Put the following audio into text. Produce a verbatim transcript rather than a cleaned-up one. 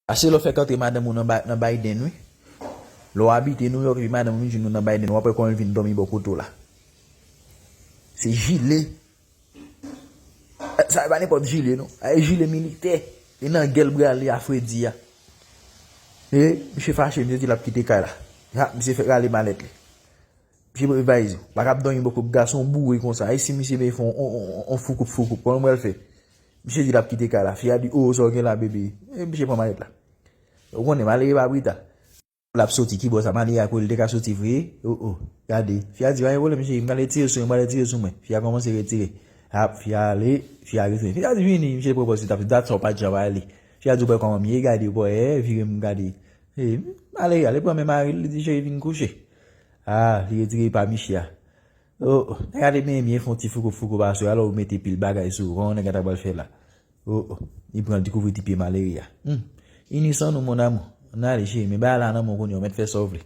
Ase lè w fèk antre madanm ou nan Ba- nan Biden, wi. Lè w abite New York epi madanm ou vin jwenn ou nan Biden, w ap wè kòman l vin dòmi bò kote w la. Se jile. Sa e pa nenpòt jile, non. A e jile militè. E nan gè l prale a fredi a. E misye fache, misye di l ap kite kay la. Ha, misye fèk rale malèt li. Misye pran valiz li. Pa kab dòmi bò kote gason boure konsa. E si misye vin fè on, on, on, on foukoup foukoup, kòman l pral fè? Misye di l ap kite kay la. Fi a di, "O, sa w gen la, bebe?" E misye pran malèt la. Ou konnen, malere pa brita. L ap soti, ki bò sa? Malere a kouri, li te ka soti vre? O, o, gade. Fi a di, "Pa gen pwoblèm, cheri, m prale tire sou mwen, m prale tire sou mwen." Fi a kòmanse retire. Ap, fi a ale, fi a retounen. Fi a di, "Vini," misye pran pòz li t ap, dat sa w pa t janm ale. Fi a di, "Ou wè kòman m ye, gade, ou wè, vire m gade." E, malere a, li pran men mari l, li di, "Cheri, vin kouche." A, li retire pa misye a. O, o, nèg a te benyen byen fè on ti foukoup foukoup aswè a, alò ou mete pil bagay sou ou, kòman nèg a ta pral fè la? O, o, li pran, li dekouvri ti pye malere a. Hmm. Inisan nou, mon amour. Ann ale, cheri, men bagay la nan men w kounye a, ou mèt fè sa w vle.